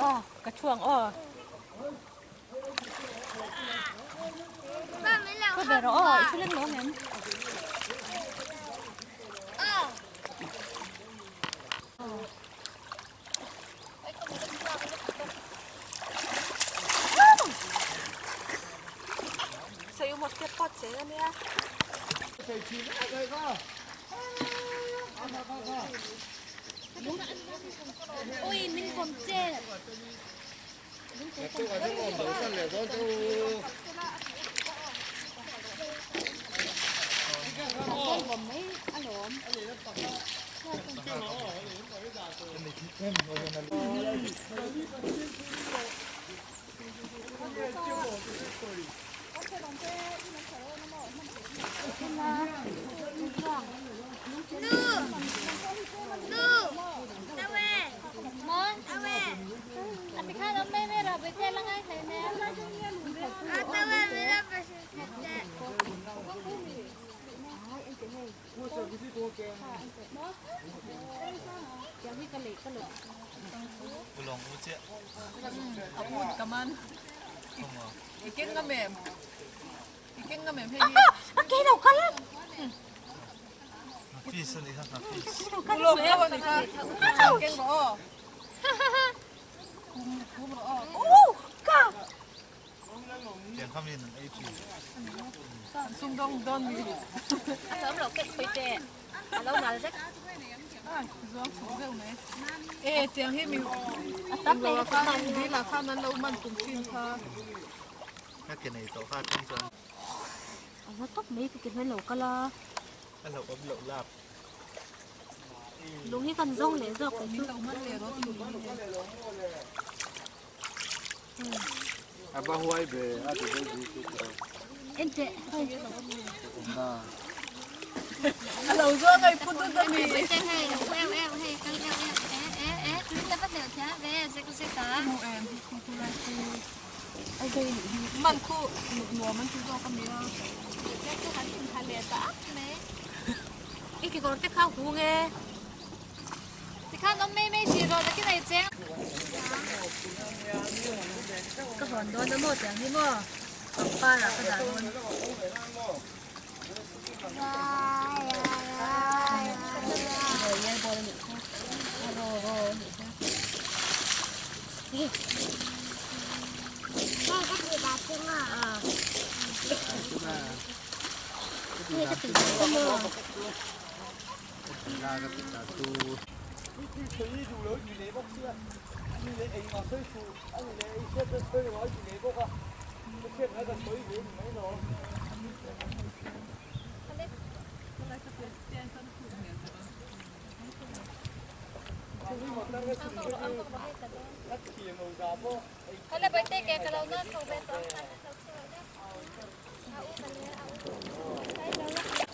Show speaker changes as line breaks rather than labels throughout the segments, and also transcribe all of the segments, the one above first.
Aw, ka thuang aw. Ka ve rawh aw, i thu lem lo ngem.
Ui min kawm che. Lung hi kan zawng leh zawk kei chu. En teh hei. I kekawr te kha hung e. Ka hawn dawn a maw tiang hi maw pangpar ah ka dah dawn.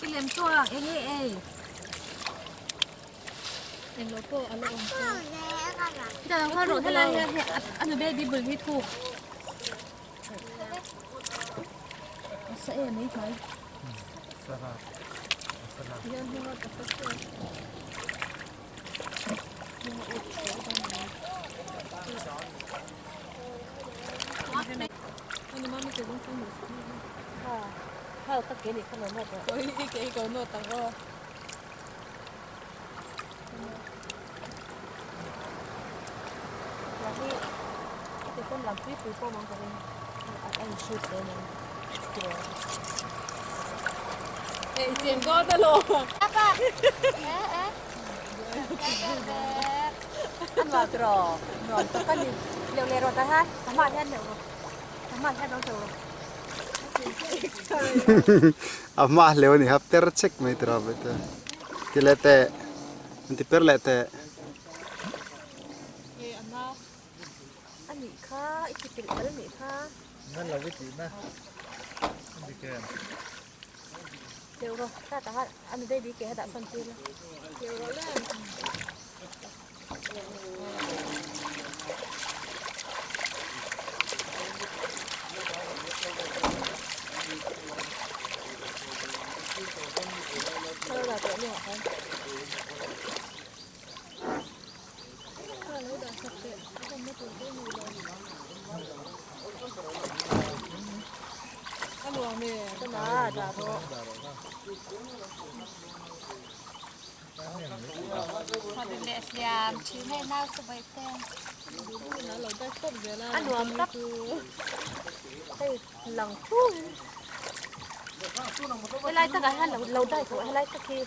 Cái lem tua eng nge ei Kita lang kha ro helai hian hei a nu baby bul hi thuk sa em mai mai
A hma hleu a ni kha per chek mai tura pawh te ti leh teh an ti per leh teh.
A nuam tak hei lang thung helai takah hian lo lo dai tawh helai tak hi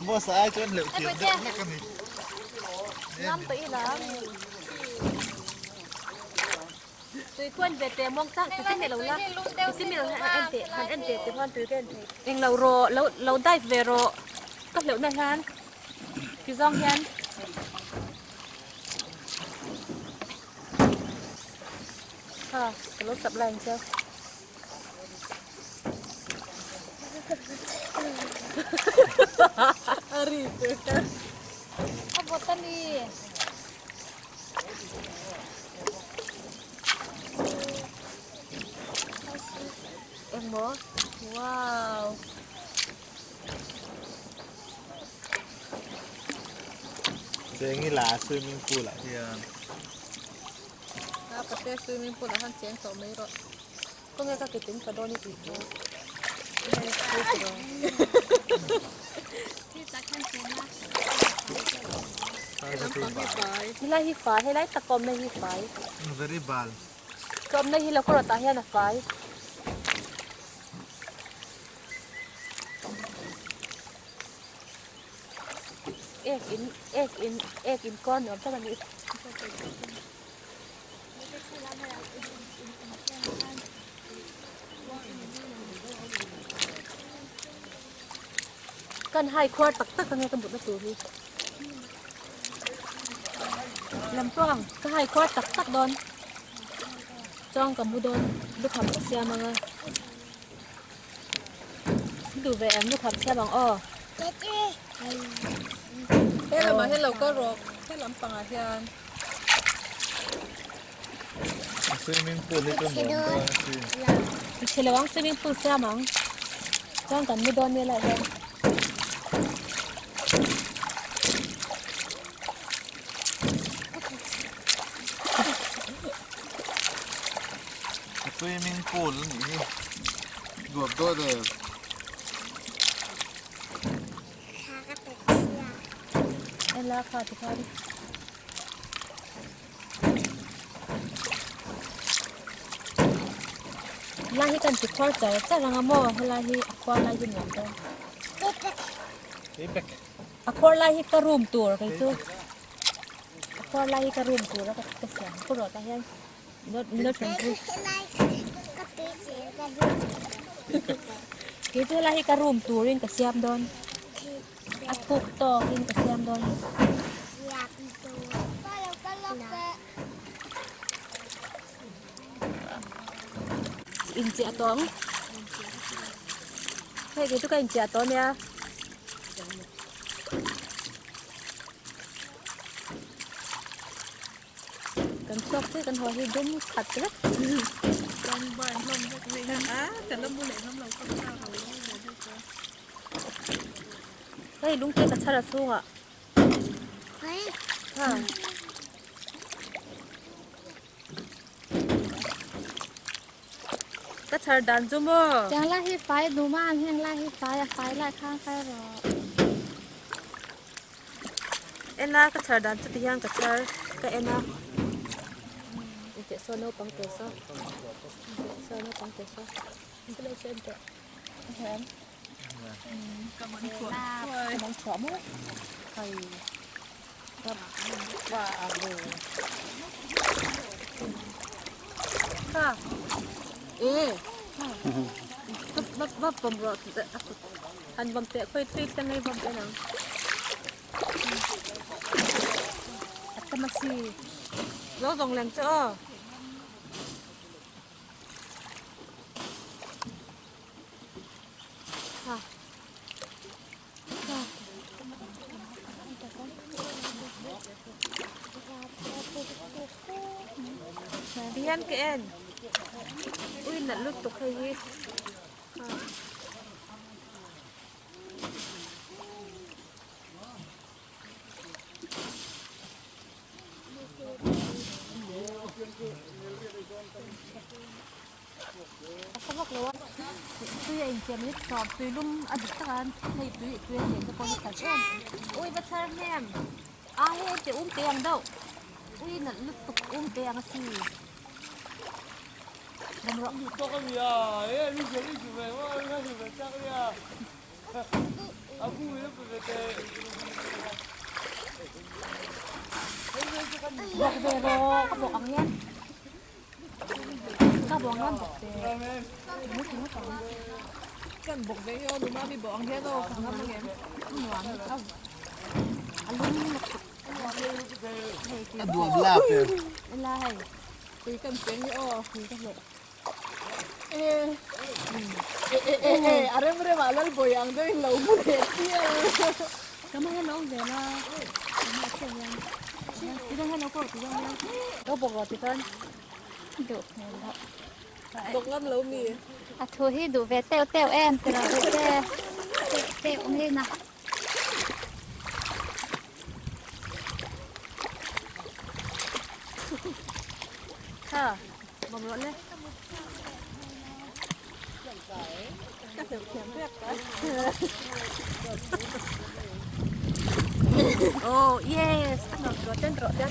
Boss ai chuan hleuh thiam deuh hlek a ni.
Ngam tawh ila. Tui khuan ve teh muang chang tui te lo la. Tui te mil han en teh han en teh te khuan tui ka en thei. Eng lo rawh lo lo dive ve rawh ka hleuh na hian ti zawng hian. Ha ka lo sap lai ang che.
A vawt a ni.
Engmaw? Wow.
Cheng ila swimming pool ah hian.
A pate swimming pool ah khan cheng tawh mai rawh.
Khawnge ka ke tin ka dawn i tih chu. Helai hi fai, helai tak awmna hi fai.
Very bal.
Ka awmna hi Lokawrawt ah hian a fai. Ek in, ek in, ek in kawr nuam tak a ni. Kan hai khuar tak tak ange ka mutna tur hi. Lam chuang ka hai khuar tak tak dawn. Chuang ka mu dawn lukham ka siam anga. Duh ve em lukham siam ang aw.
He lamah hian lo kal rawh he lam pangah hian.
Swimming pool hi chu nuam dawn a sin.
Chhe lo ang swimming pool siam ang. Chuan kan mu dawn nia lai hian.
Swimming pool a nih hi. Duap dawn em?
Ela kha ti khan. Lai hi kan ti khuar char char anga maw helai hi a khuar lai hi nuam dawn. A khuar lai hi ka room tur kei chu. A khuar lai hi ka room tur a ka siam pawh rawh tah hian. Kei chu helai hi ka room turin ka siam dawn a thuk tawkin ka siam dawn. Inchiah tawh ang hei kei chu ka inchiah tawh ania. Kan chhuak chiah kan haw hi dum khat vek.
Kan bar hlawm vek mai a kan la mu leh ngam lo kha kha ho lo ve bawk a.
Hei lungte ka chhar a chhungah. Ha. Ka chhar dan chu maw.
Tiang lai hi fai dum a heng lai hi fai a fai lai khang kai rawh.
En a ka chhar dan chu ti hian ka chhar ka en a teh saw naupang teh saw teh saw naupang teh saw helai chu en teh a hmuh awm
ka man chhuah
ka man chhuah maw hei ka a bu kha e va va bawm rawh Han bawm teh khawi tui te mai bawm en ang. A tam a si. Lo zawng lem che aw. Ha. Ha. Tihian ka en. Ui nalh lutuk hei hi. A sa vak lo a. Tui a insiam hi tawp tui lum a dik tak a hei tui tui a cheng te pawh hi khat em. Ui va chhar hnem. A hei te um te ang deuh. Ui nalh lutuk um te ang a si. Dam rawh. Bawk ve rawh ka bawk ang hian. Ka bawk ang hian bawk ve.
Kan bawk ve hi aw numa mi bawk ang hian aw ka ngam angem.
Nuam a lum lutuk.
A duam lak e.
Ela hei.
Tui kan cheng hi aw.
Tui ka hleh.
A rem rem ah lal bawi ang deuh in lo mu leh chial.
Ka ma hello ve la. Ka ma che hian. Ti dang hello ko ti dang hian. Lo bawk rawh ti khan.
Duh hmel loh.
Bawk ngam lo mi.
A thu hi duh ve teuh teuh em ti rawh duh te. Teuh teuh nge na.
Kha. Bawm rawh le.
Ka hleuh thiam vek ka.
Oh yes. A nuam rawh ten rawh ten.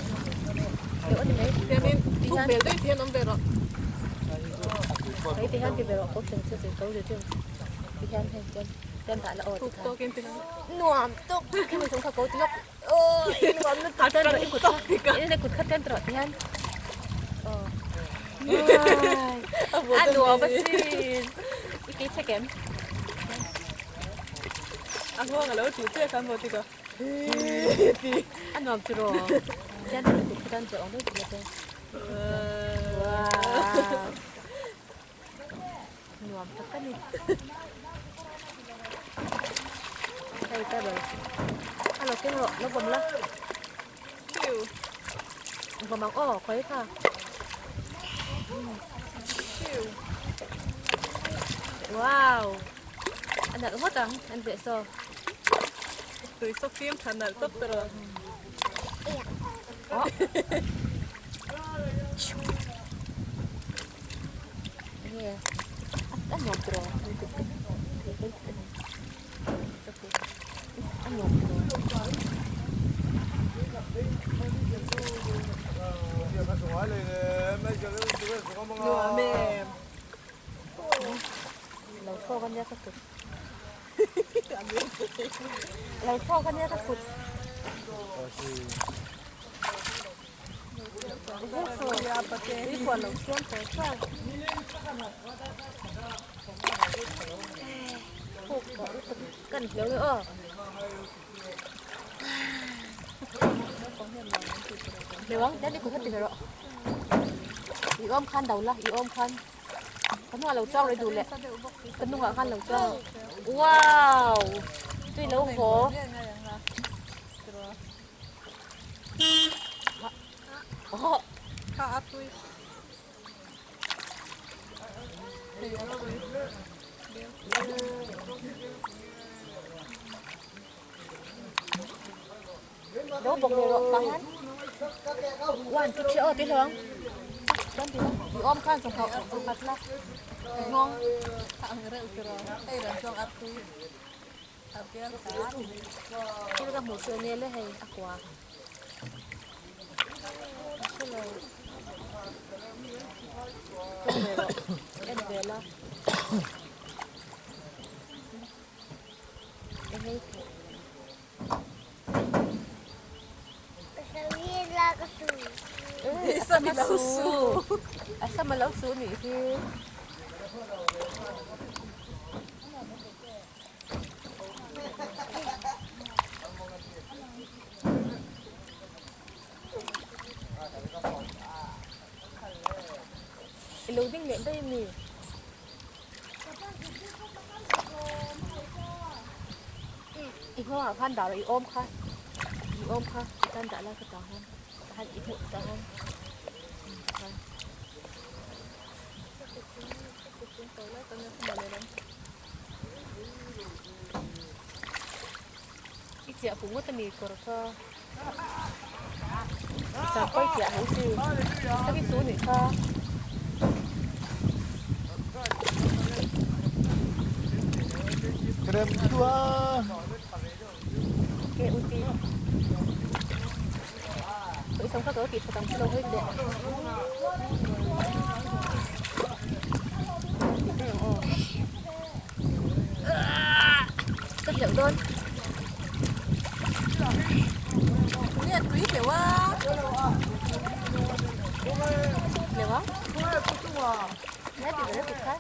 Hleuh a ni mai.
Tianin thuk bel daih hian awm ve rawh.
Hei ti hian ti ve rawh ko thlen che che ko zir ti hian hei ten ten dah la aw ti
khan. Tawkin ti khan.
Nuam tuk. Khi mi chung kha ko ti lawk. Aw nuam lutuk ten rawh i kut kha. I kut kha ten rawh ti hian. Aw. A nuam asin. I kei chek em?
A nghawng a lo tih che khan maw ti ka. Ti.
A nuam chu rawh. Ten rawh i kut kha ten rawh ang deuh ti la te. Wow. Nuam tak a ni. Hei table. A lo keng rawh, lo vawm la. Vawm ang aw, khawi kha. Wow. A nalh ngawt ang, an veh saw.
Tui saw fim tha nalh tawp ta rawh.
Nge a nuam tiraw a nuam tiraw.
Nuam em.
Lo thlawk ania ka kut. Lo thlawk ania ka kut. Kan hleuh le aw. Hleuh ang, tian i kut kha ti ve rawh. I awm khan do la, i awm khan. Ka hnungah lo chuang rei duh leh. Ka hnungah khan lo chuang. Wow! Tui lo haw.
Kha a tui.
Lo bawk leh rawh tah hian. One two three aw ti hlawm. Chuan ti i awm khan chawhmeh chawkhat la. Nghawng.
Kha ang reuh tiraw. Hei ran chuang a tui.
Thil ka hmuh chu enge le hei a kua ka hre lo en ve rawh en ve la enge i hmuh a su a sam a lo su nih hi. I lo ding leh daih ami? I nghawngah khan dah rawh i awm kha i awm kha i tan dah lai kha tah hian tah hian i hmuh tah hian. I chiah huh ngawt a mi kawr kha sakawr chiah huh chi tak i su nih kha.
Krem tua.
Ke uti. Tôi sống các cái kịp tầm lâu hết đấy. Rất liệu đơn.
Nè tùy kiểu á.
Liệu á? Nhé thì phải rất khác.